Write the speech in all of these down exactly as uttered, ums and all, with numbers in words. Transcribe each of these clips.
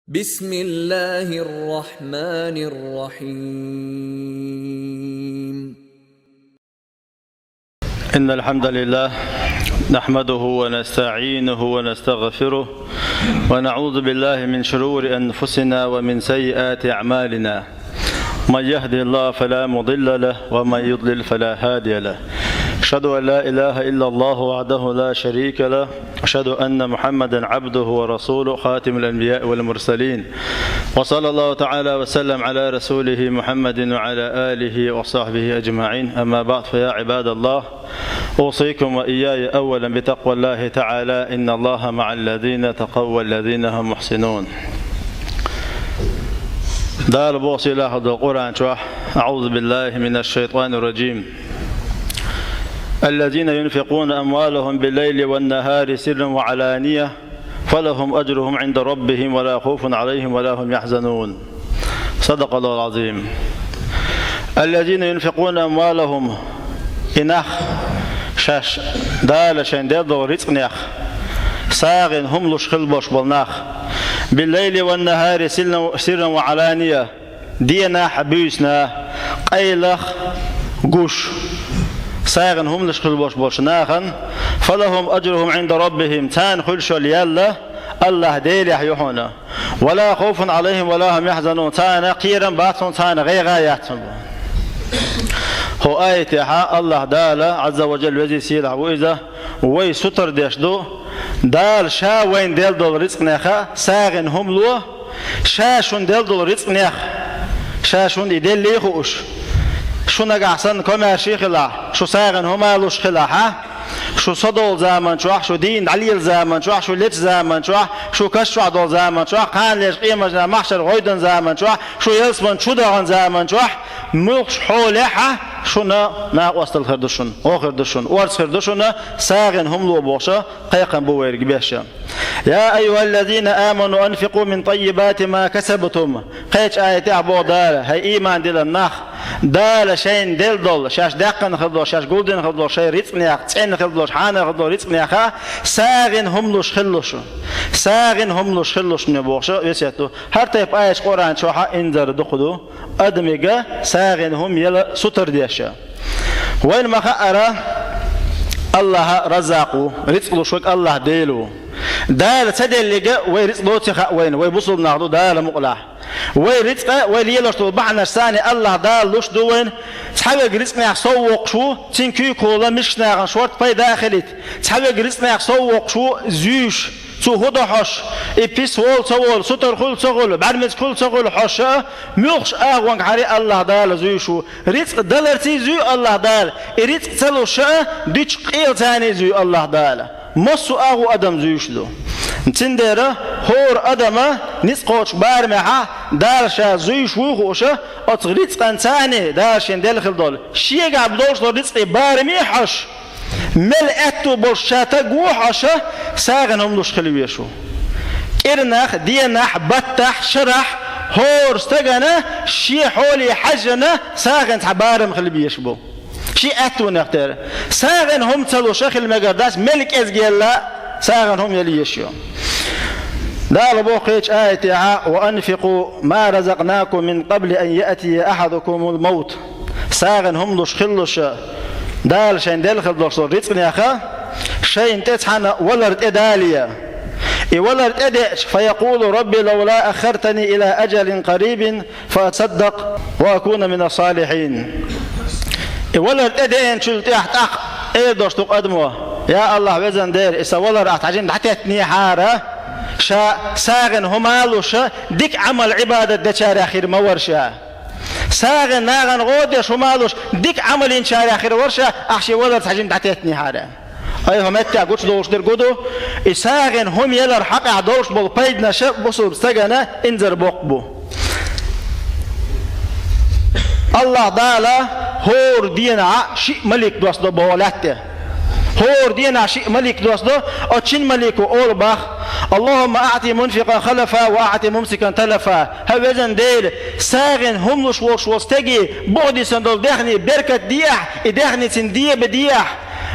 بسم الله الرحمن الرحيم. إن الحمد لله نحمده ونستعينه ونستغفره، ونعوذ بالله من شرور أنفسنا ومن سيئات أعمالنا. من يهده الله فلا مضل له، ومن يضلل فلا هادي له. أشهد أن لا إله إلا الله وحده لا شريك له، أشهد أن محمدا عبده ورسوله، خاتم الأنبياء والمرسلين. وصلى الله تعالى وسلم على رسوله محمد وعلى آله وصحبه أجمعين. أما بعد، فيا عباد الله، أوصيكم وإياي أولا بتقوى الله تعالى، إن الله مع الذين اتقوا والذين هم محسنون. Дала боху сийлахь долчу Къуръан чохь: أعوذ بالله من الشيطان الرجيم. الذين ينفقون أموالهم بالليل والنهار سرا وعلانية فلهم أجرهم عند ربهم ولا خوف عليهم ولا هم يحزنون. صدق الله العظيم. الذين ينفقون أموالهم. И нах, шаьш Дала шайн делла долу рицкъанех сагӀина хӀума луш хилла болуш болу нах, بالليل والنهار سرا وعلانية, денахь а, буьйсанна а, къайлах а, гуш, сагӀина хӀума луш хилла болуш болчу нахана, فلهم أجرهم عند ربهم, царна хуьлуш йолу ял Аллахь Делехь ю хьуна. ولا خوف عليهم ولا هم يحزنون, царна кхерам бац хьуна, царна гӀайгӀа яц хьуна. ХӀокху аятехь Аллахь Дала, Ӏазза ва Джалла, веза-сийлахь ву Иза, вай сутара деш ду, Дала Ша вайна делла долу рицкъанех сагӀина хӀума ло, Ша шуна делла долу рицкъанех, Ша шуна и деллий хууш, шу нагахь санна комаьрший хилахь, шу сагӀина хӀума луш хилахь, шу со долу заман чохь, шу дийна дӀалела заман чохь, шу лечу заман чохь, шу каш чохь долу заман чохь, кхана леш къематан махьшар гӀойдан заман чохь, шу ялсаман чу дахана заман чохь, муьлххачу хьолехь а шуна накъосталла хир ду шуна, гӀо хир ду шуна, орца хир ду шуна, сагӀина хӀума ло бохуш кхайкхам бу вайга беш. يا أيها الذين آمنوا أنفقوا من طيبات ما كسبتم. Кхечу аятехь боху Дала: хӀай ийман диллина нах, Дала шайна делла долу, шаьш даьккхина хилла долу, шаьш гулдина хилла долу шайн рицкъанех, цӀена хилла долу, хьанал хилла долу рицкъанех сагӀина хӀума луш хилла шу. СагӀина хӀума луш хилла шу бохуш весет ду. ХӀара тайпа аяташ Къуръан чохь инзаре дукха ду, адамига сагӀина хӀума яла сутара деш. Вайна ма-хаъара, Аллахь Раззакъ ву, рицкъ луш верг Аллахь Дела ву. Дала ца делларг вай рицкъ доций хаьа вайна, вай бусулба нах ду Дала мукъалахь. Вай рицкъ, вай лелош долу бахьанаш санна Аллахь Дала луш ду вайна. Цхьаверг рицкъанех сов воккхуш ву, цуьнан куьйгахула мискачу нахана шорта пайда а хилийта. Цхьаверг рицкъанех сов воккхуш ву, зуьйш, цо хӀун до хьожуш, и пис волу ца волу, сутара хуьлу ца хуьлу, бӀаьрмециг хуьлу ца хуьлу хьожуш, муьлххачу агӀонгахьара Аллахь Дала зуьйш ву. Рицкъ даларций зуьй Аллахь Дала, и рицкъ ца луш а, дуьйцучу къелацарний зуьй Аллахь Дала. Массо а агӀо адам зуьйш ду. Цундела хӀора адама ницкъ кхочу барамехь Дала Ша зуьйш вуй хууш, оцу рицкъанцарний, Дала шен делла хилла долу, шегахь долуш долу рицкъий барамехь хьожуш, мел аьтту болуш ша стаг ву хьожуш, сагӀина хӀума луш хила везаш ву. КӀирнах, денахь, баттахь, шарахь, хӀора стагана шен хьоле хьаьжжина сагӀина цхьа барам хила безаш бу. Шен аьттонех тера. СагӀина хӀума ца луш а хила мегар дац, мел кӀезгелла а сагӀина хӀума яла езаш ю. Дала боху кхечу аятехь: وأنفقوا ما رزقناكم من قبل أن يأتي أحدكم الموت. СагӀина хӀума луш хилалуш, Дала шайн делла хилла долуш долу рицкъанех шайна тӀе цхьана валар тӀедале. И валар тӀедеъча, فيقول رب لولا أخرتني إلى أجل قريب فأصدق وأكون من الصالحين. И валар тӀедеъначул тӀаьхьа тӀаккха эр долуш ду-кх адамо: «Я Аллахь, везан Дела, и сан валар ахь цхьа жимма дӀатеттинехьара, ша сагӀина хӀума луш, дика Ӏамал-Ӏибадат дечарех хир ма вара ша. СагӀина нахана гӀо деш хӀума луш, дика Ӏамал йинчарех хир вара ша, ахь шен валар цхьа жимма дӀатеттинехьара». Ай, хӀун меттехь гучудолуш дерг хӀун ду, и сагӀина хӀума ялар хьакъехь долуш болу пайданаш бусулба стагана инзаре боккха бу. Аллахь Дала хӀора денахь шиъ малик доссадо боху лаьтта тӀе. ХӀора денахь шиъ малик доссадо, оцу шина малико олу боху: «اللهم أعط منفقا خلفا وأعط ممسكا تلفا». ХӀай везан Дела, сагӀина хӀума луш волуш волу стеге бохадисина долу даьхни беркат деахь, и даьхни цуьнан деба деахь.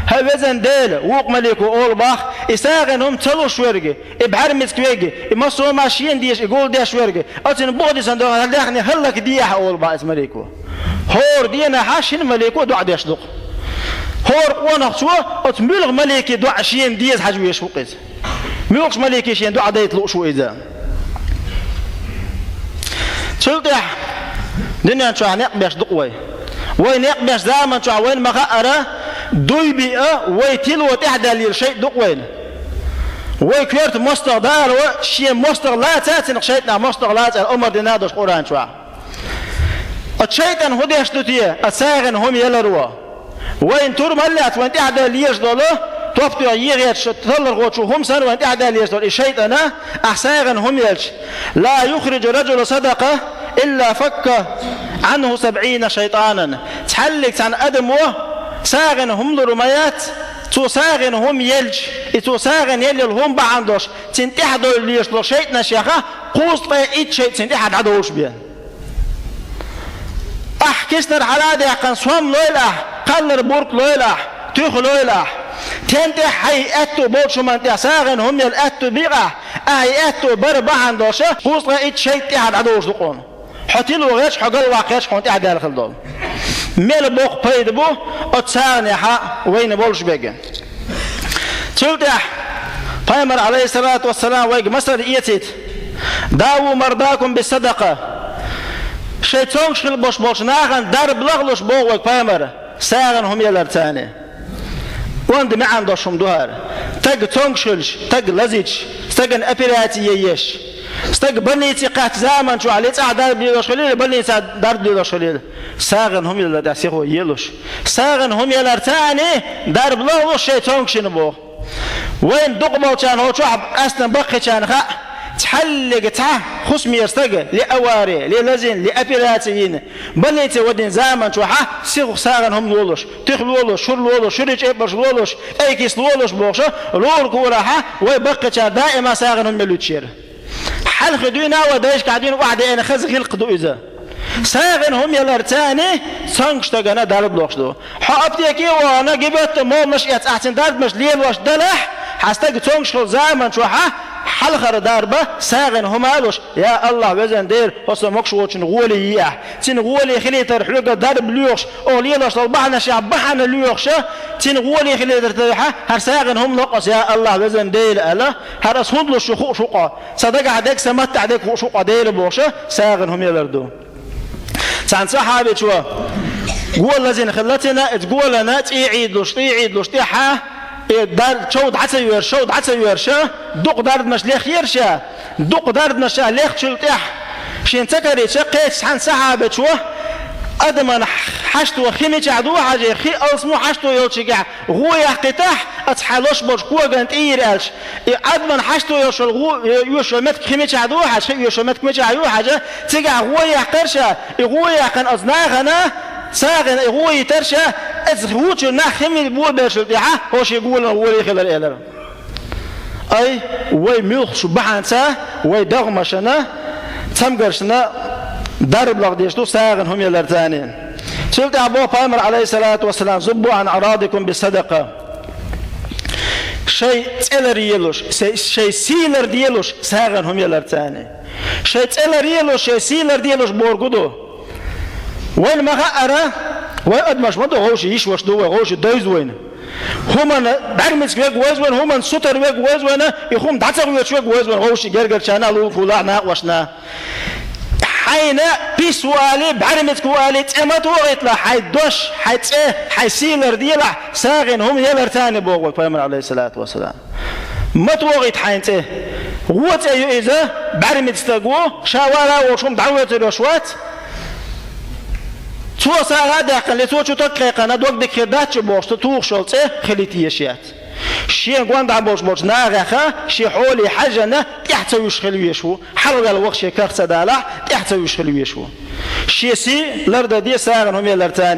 ХӀай везан Дела, вукху малико олу бах, и сагӀина хӀума ца луш верг, и бӀаьрмециг верг, и массо а шена дезаш, и гулдеш верг, оцунна боху дисина догӀу хӀара даьхни хӀаллакдехьа олу бах иза малико. ХӀора дийнахь шина малико доӀа деш ду-кх. ХӀора къонахчо оцу муьлха малике доӀа шена деза хьажа везаш ву-кх иза. Муьлхачу малике шена доӀа дайта лууш ву иза. Цул тӀаьхьа дуьнен чохь некъ беш ду-кх вай. Вай некъ беш заман чохь вайна ма-хаъара, дуй биъа, вай тило тӀаьхьадаьлла шайтӀа ду-кх вайна. Вай коьрта мостагӀа дара, шен мостагӀа лаца, цунах шайтӀанах мостагӀа лаца аьлла омра дина а долуш Къуръан чохь. Оцу шайтӀана хӀун деш ду те, оцу сагӀина хӀума яларо? Вайна тур ма лаьцна, вайна тӀаьхьадаьлла езаш долу, топ тоьхна ехьа шу таллархочо хӀума санна вайна тӀаьхьадаьлла езаш долу и шайтӀана, ахь сагӀина хӀума елча, ла юхриджу раджулу садакъа илла факка Ӏанху сабӀийна шайтӀанан. Цхьаллиг цхьана адамо сагӀина хӀума лур ма яц, цо сагӀина хӀума елча, и цо сагӀина елла йолу хӀума бахьана долуш, цунна тӀаьхьадовла езаш долу шайтӀанашех кхузткъе итт шайтӀа цунна тӀаьхьа дӀадовлуш бен. Ахь киснара хьала а даьккхина, сом лойла ахь, кхаллар бурт лойла ахь, туьха лойла ахь. Тен тӀехь хьайн аьтту болчу хӀуманна тӀехь сагӀина хӀума яла аьтту бийкъа ахь, ахь и аьтту бара бахьана долуш, кхузткъе итт шайтӀа тӀаьхьа дӀадовлуш ду-кх хьуна. Хьо тило гӀерташ, хьо галваккха гӀерташ хьуна тӀаьхьадаьлла хила долу. Мел боккха пайда бу оцу сагӀинехь вайна болуш берг. Цул тӀаьхьа Пайхамар, Ӏалайхиссалату вассалам, вайга масал эцийта: «Даву мардакум биссадакъа». Шайн цомгуш хила беш болчу нахана дарба лахлуш боху вайга Пайхамар, сагӀина хӀума яларца. Онда маьӀна долуш хӀума ду хӀара. Стаг цомгуш хилча, стаг лазийча, стагана операци е еш, стаг больнице кхаьчча заман чохь ли цӀахь дарба лелош хилийла, больницехь дарба лелош хилийла, сагӀина хӀума ялар тӀехь сихо елуш. СагӀина хӀума яларца дарба лахлуш шайн цомгушна боху. Вайна дукха болчарна хӀокху чохь къаьстина баккхийчарна хаьа, цхьаллига цхьа хӀусамера стаг, ли авари, ли лазийна, ли операци йина, больнице вадийна заман чохь сихо сагӀина хӀума лолуш, туьха лолуш, шура лолуш, шуьрачу эпарш лолуш, тӀе киса лолуш бохуш, лур курахь вай баккхийчара даима сагӀина хӀума мел луьттуш яра. Хьалха дуьйна вай дайшкахь дуьйна охьадеана хаза гӀиллакх ду иза. СагӀина хӀума яларца цомгуш стагана дарба лохуш ду. Хьо аптеке а вахана, гибетта моллаш эцна ахь цуьнан дарбанаш лелош далахь, хьан стаг цомгуш хилла заман чохь хьалхара дарба сагӀина хӀума а луш: «Я АллахӀ, везан Дела, хӀокху могуш воцчунна гӀоле йи ахь. Цуьнан гӀоле хилийтар хьоьга дарба лоьхуш, оха лелош долу бахьанашехь бахьана лоьхуш, цуьнан гӀоле хилийтар тайхьа, хӀара сагӀина хӀума ло-кх аса, я АллахӀ, везан Дела», аьлла, хӀара аса хӀунда луш ю хууш ву-кх, сан дагахь дерг, сан маттахь дерг хууш ву-кх Дела бохуш, сагӀина хӀума ялар ду. Цхьана сахьабичо го лазийна хилла цуьнан, иза голана цӀий Ӏийдалуш, цӀий Ӏийдалуш тӀаьхьа, и дар-, чов дӀа ца йоьрзуш, чов дӀа ца йоьрзуш, дукха дарбанаш лехъяра ша, дукха дарбанаш лехначул тӀаьхьа, шена ца карийча, кхечу цхьана сахьабичо: «Адаман хьашто хи мичахь ду хьажий, хи алсамо хьашто йолчуьнгахь гӀо яккхийтахь, аса хьайн луш болчу когана тӀе йийр», аьлча, и адаман хьашто йолуш йолу гӀо, оьшуш йолу меттиг хи мичахь ду хьажа, хи оьшуш йолу меттиг мичахь ю хьажа, цигахь гӀо яьккхира ша, и гӀо яьккхина оцу нахана, сагӀина и гӀо йийтира ша, иза вучу нах хи мила бо бешал тӀаьхьа, хӀо шен голан гӀоле хилар элира. Ай, вай муьлххачу бахьанца, вай догӀмашна, цамгаршна дарба лаха дезаш ду сагӀина хӀума яларца. Цул тӀаьхьа боху Пайхамар, Ӏалайхиссалату вассалам: «Зуббу Ӏан аърадикум биссадакъа». Шайн цӀе лар елуш, шай-, шайн сий лар делуш сагӀина хӀума яларца. Шайн цӀе лар елуш, шайн сий лар делуш бохург хӀун ду? Вайна ма-хаъара, вай адамаш ма ду, вовшийн йиш-ваша ду вай, вовшийн дойза вайна. ХӀуманна бӀаьрмециг верг вайза вайна, хӀуманна сутара верг вайза вайна, и хӀума дӀа ца гӀоьртуш верг вайза вайна, вовшийн гергарчарна, лулахошна, накъосташна. Хьайна пис ву алий, бӀаьрмециг ву алий, цӀе ма тохийталахь, хьайн дош, хьайн цӀе, хьайн сий лар делахь, сагӀина хӀума яларца боху вай Пайхамар, Ӏалайхиссалату вассалам. Ма тохийта хьайн цӀе. ГӀо цӀе ю иза, бӀаьрмециг стаг ву, ша вала а волуш хӀума дӀагӀоьртур йолуш вац. Цо сагӀа а даьккхина, цо чу таг кхайкхина, дог дика хир дац шу бохуш, цо тухуш йолу цӀе хилийта езаш яц. Шен гонаха болуш болчу нахех шен хьоле хьаьжжина тӀаьхьа ца вуьсуш хила везаш ву, хьалаваьлла ваха шен карах ца далахь, тӀаьхьа ца вуьсуш хила везаш ву. Шен сий лардан де сагӀина хӀума яларца.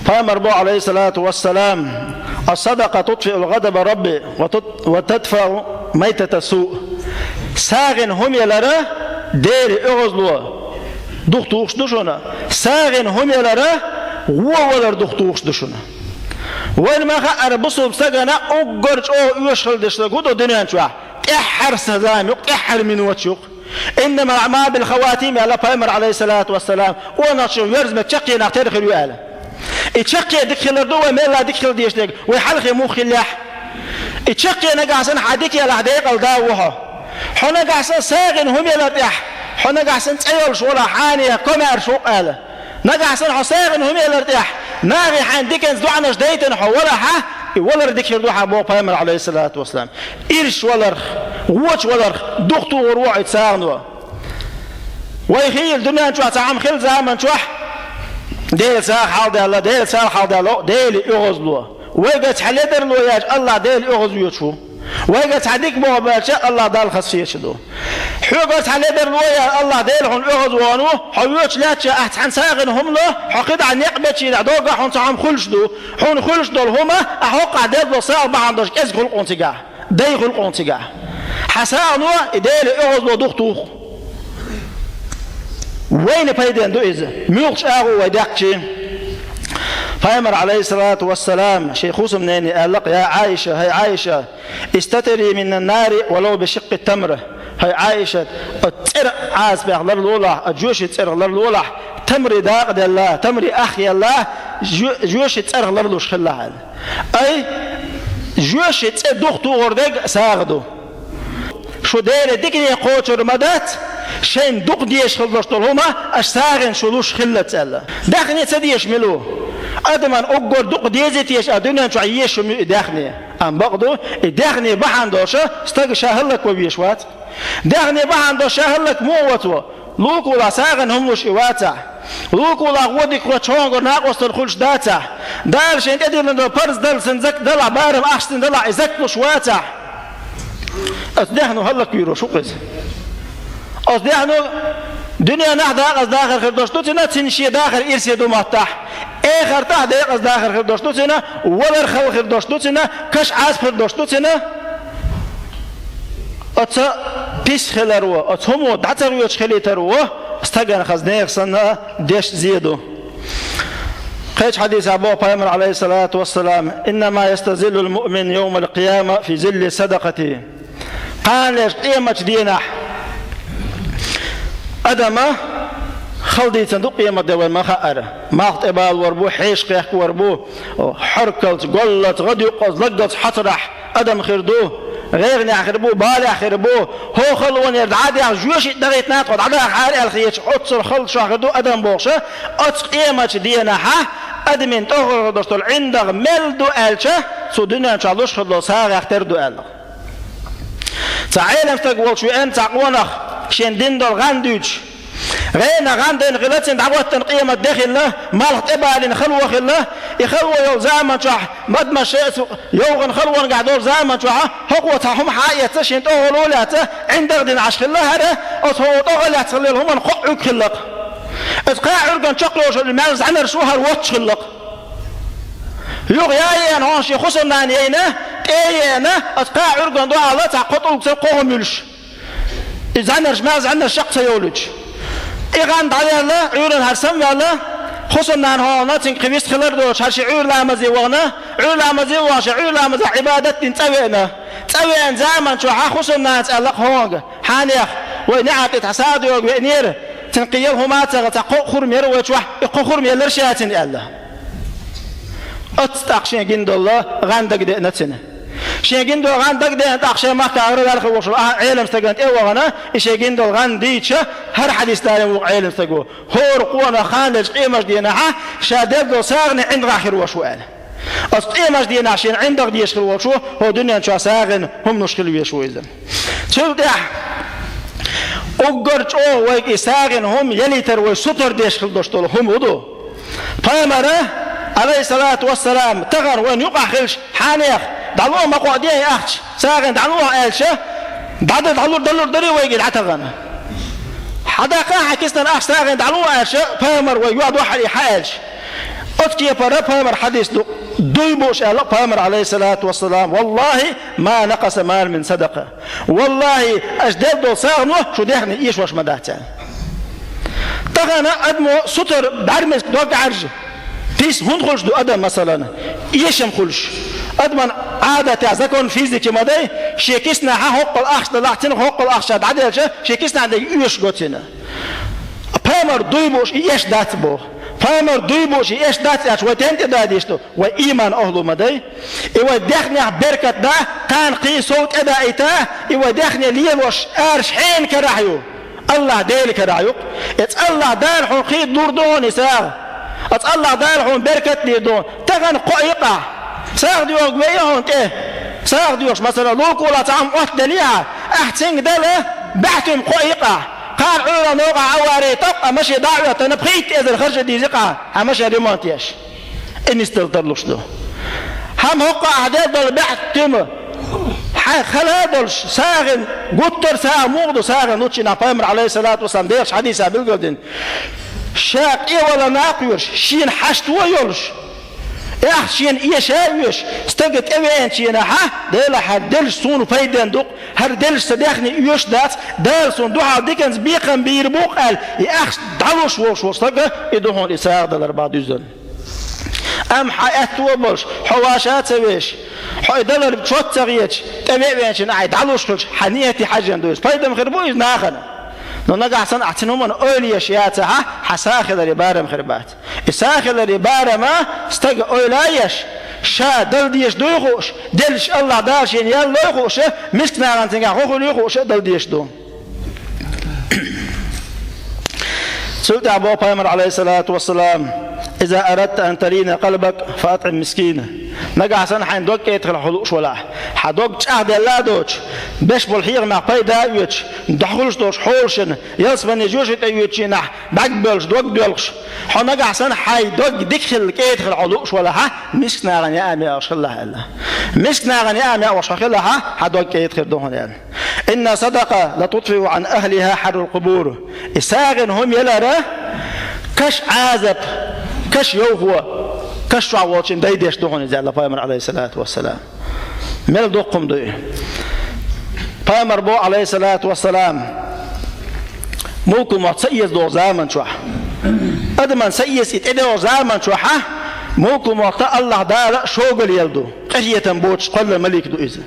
Пайхамар боху, Ӏалайхиссалату вассалам: «Ас-садакъа тутфиу гӀадаба Рабби ва тут-, ва тадфау майтата суъ». СагӀина хӀума ялар Делан оьгӀазло духатухуш ду шуна. СагӀина хӀума ялар гӀо валар духатухуш ду шуна. Вайна ма хаъара, бусалба стагана уггар чӀогӀа оьшуш хила дезаш дар хӀу ду дуьнен чохь? ТӀаьххьара са зама юкъ, тӀаьххьара минот юкъ. «إنما الأعمال بالخواتيم», аьлла Пайхамар, Ӏалайхиссалату вассалам, къонахчун верза меттиг чаккхенах тера хир ю аьлла. И чаккхе дика хилар ду вай мелла дика хила дезаш дерг, вай хьалхе муха хилла. И чаккхе нагахь санна хьан дика елахь, декъала да ву хьо. Хьо нагахь санна сагӀина хӀума елар тӀехь, хьо нагахь санна цӀе йолуш валахь, хьанех комаьрша ву аьлла. Нагахь санна хьо сагӀина хӀума елар тӀехь, нахе хьайна диканца доӀанаш дайтина хьо валахьа, и валар дика хир ду хьан, боху Пайхамар, Ӏалайхиссалату вассалам. Ирс валарх, вочу валарх духтухур ву хьо и сагӀано. Вай хийла дуьнен чохь цхьа хӀума хилла заман чохь, Делан сагӀа хьалдаьлла, Делан сагӀа хьалдаьлла, Деле оьгӀазло. Вайга цхьа ледарло яьлча, АллахӀ Дела оьгӀазвоьдуш ву. Вайга цхьа дика болх баьлча, АллахӀ Далла хаза сецаш ду. Хьоьга цхьа ледарло яьлча, АллахӀ Дела хьуна оьгӀазвахана ву, хьо воьдуш лаьттача ахь цхьана сагӀина хӀума ло, хьо кхидӀа некъ бечу дӀа доггахь хьуна цхьа хӀума хуьлуш ду. Хьуна хуьлуш долу хӀума, ахь хӀокхахь деза долу сагӀа бахьана долуш кӀезиг хуьлу хьуна цигахь, дай хуьлу хьуна цигахь. Хьан сагӀано и Деле оьгӀазло духтуху. Вайна пайденна ду иза. Муьлхачу агӀор вай даьккхича? Пайхамар, Ӏалайхиссалату вассалам, шен хӀусамнене аьлла-кх: «Я Ӏайша, хӀай Ӏайша, استتري من النار ولو بشق تمرة». ХӀай Ӏайша, оцу цӀеран Ӏазапех ларлолахь, оцу жоьжахатин цӀерах ларлолахь, тамаран дакъа делла, тамаран ах елла, жо-, жоьжахатин цӀерах ларлуш хилалахь аьлла. Ай, жоьжахатин цӀе духтухур дерг сагӀа ду. Шу Деле дикане кхочур ма дац, шайна дукха дезаш хила долуш долу хӀума аша сагӀина шу луш хиллалц аьлла. Даьхни ца дезаш мила ву? Адамна уггар дукха дезийта езаш а дуьнен чохь езаш хӀума ю и даьхни. Амма бакъ ду, и даьхни бахьана долуш стаг ша хӀаллакван везаш вац. Даьхни бахьана долуш ша хӀаллак муха вац ву? Лулахь сагӀина хӀума луш и вацахь, лулахь гӀо дика хӀоттош хьунгара накъосталла хуьлуш дацахь, Дала шайна тӀедиллина долу парз далла цунна зак-, далахь, барам ахча цунна далахь, и зак луш вацахь, оцу даьхно хӀаллаквийр ву-кх иза. Оцу даьхно дуьненахь декъаза дахар хир долуш ду цунна, цуьнан шен дахар ирсе ду маттахь. Эхартахь декъаза дахар хир долуш ду цунна, валар хала хир долуш ду цунна, каш Ӏазап хир долуш ду цунна. Оцу пис хилар ву, оцу хӀумо дӀа ца гӀоьдуш хилийтар ву, стагана хаза нехан санна деш зен ду. Кхечу хьадисехь боху Пайхамар, Ӏалайхиссалату вассалам: «إنما يستظل المؤمن يوم القيامة في ظل صدقته». Кханалерчу къематчу дийнахь адам хала дийцина ду къематде вайна ма-хаъара. Малх тӀебалор бу, хьеша кхехкор бу, хьоркалц, голлалц, гӀодаюккъалц, лаггалц хьоцарахь адам хир ду, гӀайгӀанехь хир бу, балехь хир бу, хӀокху халонера дӀа а даьхна, жоьжахати дӀагӀийтина тхо дӀадахара аьлла хеташ, оццул хала шух хир ду адам бохуш, оцу къематчу дийнахьа адамийн тӀехула хир долуш долу ӀиндагӀ мел ду аьлча, цу дуьнен чохь луш хир долу сагӀех тера ду аьлла. Цхьа Ӏелам стаг волчу веана цхьа къонах шен дина долу гӀан дуьйцуш. ГӀенах гӀан дина хилла, цуьнан дӀахӀоттана къематде хилла, малх тӀебалийна хало хилла, и хало йолу заман чохь, мадмаш йовхана халонехь долу заман чохь, хӀокхо цхьа хӀума схьа а эцна, шен тӀехула а лаьцна, ӀиндагӀ дина Ӏаш хилла хӀара, оцу хӀокхо тӀехула лаьцна хилла хӀуманна кхоъ Ӏуьрг хилла-кх. Иза кхаа Ӏуьргана чекхйолуш йолу маьлла зӀаьнарш ву хӀара воццуш хилла-кх. Юха яа еана хьуна шен хӀусамнана яйна, тӀе а еана, оцу кхаа Ӏуьргана дуьхьал цхьа кхо тӀулгаца кхо хӀума юьлуш. И зӀаьнарш, маьлла зӀаьнарш чекх ца йолуьйтуш. И гӀан дӀаваьлла, Ӏуьйранна хӀара самаваьлла, хӀусамнана хьуна цуьнга кхин вист хилар а доцуш, хӀара шен Ӏуьйра ламазе вахана, Ӏуьйра ламазе а вахана, шен Ӏуьйра ламазехь Ӏибадат дина цӀа веана. ЦӀа веана заман чохь хӀусамнанас аьлла-кх хьуна: «Хьанех, вай неӀар тӀе цхьа сагӀа доьгӀна веанера, цуьнан кхин яла хӀума а ца хилла, цхьа кхо хӀума яра вай чохь, и кхо хӀума елира ша цуьнан», аьлла. Оццу тӀаккха шен гина долу гӀан дагадеана цуьнан. Шен гина долу гӀан дагадеана тӀаккха шен махкахь гӀараваьлла хир волуш волу ахьа Ӏелам стагана тӀе а вахана, и шен гина долу гӀан дийцича, хӀара хьадис далийна ву-кх Ӏелам стаго: «ХӀора къонах кханалерчу къематчу дийнахьа ша дерг долу сагӀане ӀиндагӀехь хир волуш ву», аьлла. Оцу къематчу дийнахь шена ӀиндагӀ дезаш хир волуш ву, хӀокху дуьнен чохь сагӀина хӀума луш хила везаш ву иза. Цул тӀаьхьа уггар чӀогӀа вайга и сагӀина хӀума ялийтар вай сутара деш хила долуш долу хӀума хӀу ду? Пайхамара, Ӏалайхиссалату вассалам, тахана вайна юкъахь хилча, хьанех, дӀалур ма кхоъ де и ахча, сагӀина дӀалур аьлча, дӀа-, дӀалур, далур дарий вайга и дӀа тахана? Хьадаккха хьан киснан ахча, сагӀина дӀалур аьлча, пайхамар вайга юьхь дохьура и хьан аьлча. Оцу кепара пайхамар хьадис ду, дуй бууш аьлла пайхамар, Ӏалайхиссалату вассалам: «والله ما نقص مال من صدقة». Валлахи, аша делла долу сагӀано шу дехне эшош ма дац аьлла. Тахана адамо сутара бӀаьрмеска дог Ӏаьржа. Пис хӀунда хуьлуш ду адам, масалан, эшам хуьлуш? Адаман Ӏадатехь закон физики ма дай, шен киснахь хӀоккхул ахча далахь, цунах хӀоккхул ахча дӀаделча, шен киснахь дерг оьшуш го цунна. Пайхамар дуй бууш и эш дац боху. Пайхамар дуй бууш и эш дац аьлча, вай тӀен тӀе дадийш ду? Вай ийман охьлу ма дай. И вай дехнех беркат да, кхана кхин сов тӀедаийта, и вай дехне лелош араш хьенан карахь ю? Аллахь Делан карахь ю-кх. Эцу Аллахь Дала хьуна кхин лур ду хьуна и сагӀа. Оцу Аллахь Дала хьуна беркат лийр ду хьуна. Тахана кхоъ йикъахь. СагӀа доьхург вей хьуна тӀе. СагӀа доьхуш, масала, лукула цхьа хӀума Ӏоттаделлехьа, ахь цуьнга дала баьхьтуьма кхоъ йикъахь. Кхана Ӏуьйранна новкъахь авари тӀоккха машен дӀа а оьттина, пхийтта эзар харжа дийзикъахь, хьан машен ремонт еш. И нисдала тарлуш ду. ХӀама хӀокхо ахь дел долу баьхьтуьма, хьайн хала а долуш, сагӀина гуттар а сагӀа муха ду, сагӀина луччинахь Пайхамар, Ӏалайхиссалату вассалам, дехачу хьадисехь билгалдина. Ша къевалла накъош, шена хьашт а йолуш, эхь шена эша а оьшуш, стага тӀевеанченахьа, Дела, хӀара деллаш суна пайденна ду-кх, хӀара деллаш сан дехне оьшуш дац, Дала суна дуьхьал диканца бекхам бийр бу-кх аьлла, и ахча дӀалуш волуш волу стага, и ду хьуна и сагӀа далар бах дуьззина. Амма хьан аьтто а болуш, хьо ваша а ца веш, хьо и далар чот ца гӀеча, тӀевеа веанчина ахь и дӀалуш хилча, хьан нийяте хьаьжжина ду иза. Пайдам хир бу иза нахана. Но нагахь санна ахь цуьнан хӀуманна ойла еш яцахьа, хьан сагӀа хиларе барам хир бац. И сагӀа хиларе барама стага ойла а еш, ша дала дезаш дуй хууш, деллаш Аллахь Дала шена ял лой хууш, миска нахана цуьнгахь хӀун хуьлий хууш а дала дезаш ду. Цул тӀаьхьа боху Пайхамар, Ӏалайхиссалату вассалам: «Иза арадта ан талина къалбак, фа атӀим мискина». Нагахь санна хьайн дог кӀеда хила хьо лууш валахь, хьан дог чӀагӀделла а доцуш, беш болу хьехамех пайда а оьцуш, дӀахуьлуш долуш хьолашна, ялсамане жоьжахати тӀе оьцучийнахь бӀаьрг боьллуш, дог доьлхуш, хьо нагахь санна хьайн дог дика хила кӀеда хила хьо лууш валахьа, миска нахана яа меӀаш хилалахь аьлла. Миска нахана яа меӀаш хьо хилахьа, хьан дог кӀеда хир ду хьуна аьлла. «Инна садакъа ла тутфиу ан ахлиха хьаррал къубур». И сагӀина хӀума ялара каш Ӏазап, каш йовхо, каш чохь волчун дайдеш ду хьуна иза аьлла Пайхамар, Ӏалайхиссалату вассалам. Мел доккха хӀума ду и. Пайхамар боху, Ӏалайхиссалату вассалам, мулку мотт са эца догӀу заман чохь. Адаман са эца и тӀедогӀу заман чохьа, мулку мотта Аллахь Дала шога лела ду. Къинхетам боцуш кхоьллина малик ду иза.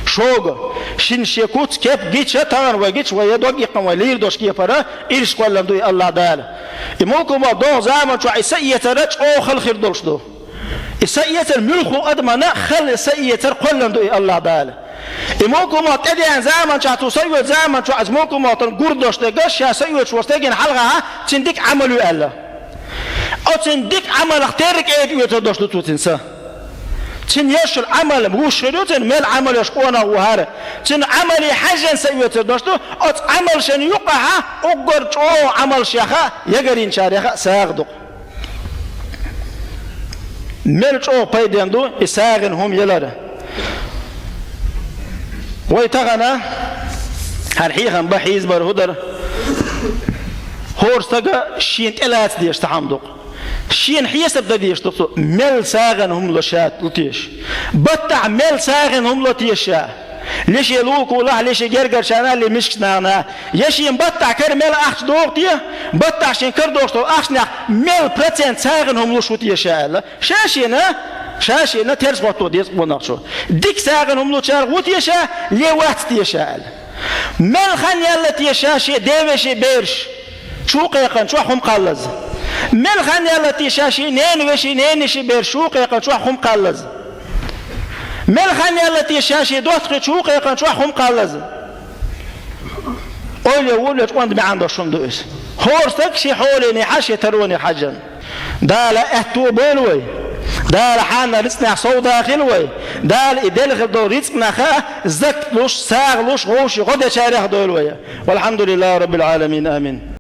Шога, шина шен куц кеп гича, тахана вай гича, вай я дог иккхина вай лийр долуш кепара, ирш кхоьллина ду и Аллахь Дала. И мулку мотт догӀу заман чохь и са эцара чӀогӀа хала хир долуш ду. И са эцар муьлхха адамана хала са эцар кхоьллина ду и Аллахь Дала. И мулку мотт тӀедеана заман чохь, цо са оьцу заман чохь, иза мулку моттан гур долуш дерг, ша са оьцуш волу стеган хьалха, цуьнан дика Ӏамал ю аьлла. Оцуьнан дика Ӏамалах терра кӀеда оьцур долуш ду цо цуьнан са. Цуьнан еш йолу Ӏамал вуьш хир ю цуьнан, мел Ӏамал еш къонах ву хӀара. Цуьнан Ӏамале хьаьжжина са оьцур долуш ду, оцу Ӏамалшна юкъахьа уггар чӀогӀа Ӏамалшеха, ягаринчареха а сагӀа ду. Мел чӀогӀа пайденна ду и сагӀина хӀума ялара. Вай тахана хӀара хьехам бан хьийзабар хӀун дара? ХӀора стага шена тӀелаца дезаш цхьа хӀума ду-кх. Шена хьесап дан дезаш ду-кх цо, мел сагӀина хӀума ло ша лу теша. Баттахь мел сагӀина хӀума ло теша ша. Ле шен лулкулахь, ле шен гергарчарна, ле мискачу нахана. Я шен баттахь кара мел ахча догӀу те, баттахь шен кара догӀуш долу ахчанех мел процент сагӀина хӀума луш ву те ша аьлла. Ша шена, ша шена терс хӀотто деза къонахчо. Дика сагӀина хӀума лучарах ву те ша, ле вац те ша аьлла. Мел хан яьлла те ша шен девешин бераш чу кхайкхина чохь хӀума кхаллаза? Мел хан яьлла те ша шен ненавешин, ненишин бераш чу кхайкхина чохь хӀума кхаллаза? Мел хан яьлла те ша шен доттагӀий чу кхайкхина чохь хӀума кхаллаза? Ойла ву лечу онда маьӀна долуш хӀума ду иза. ХӀора стаг шен хьоле хьажа, шен тароне хьаьжжина. Дала аьтто бойла вай. Дала хьанна рицкъанах совдахийла вай. Дала и делла хир долу рицкъанах закат луш, сагӀа луш, вовшийн гӀо дечарех дойла вай. Валхьамдулиллахи Раббил Ӏаламин. Амин.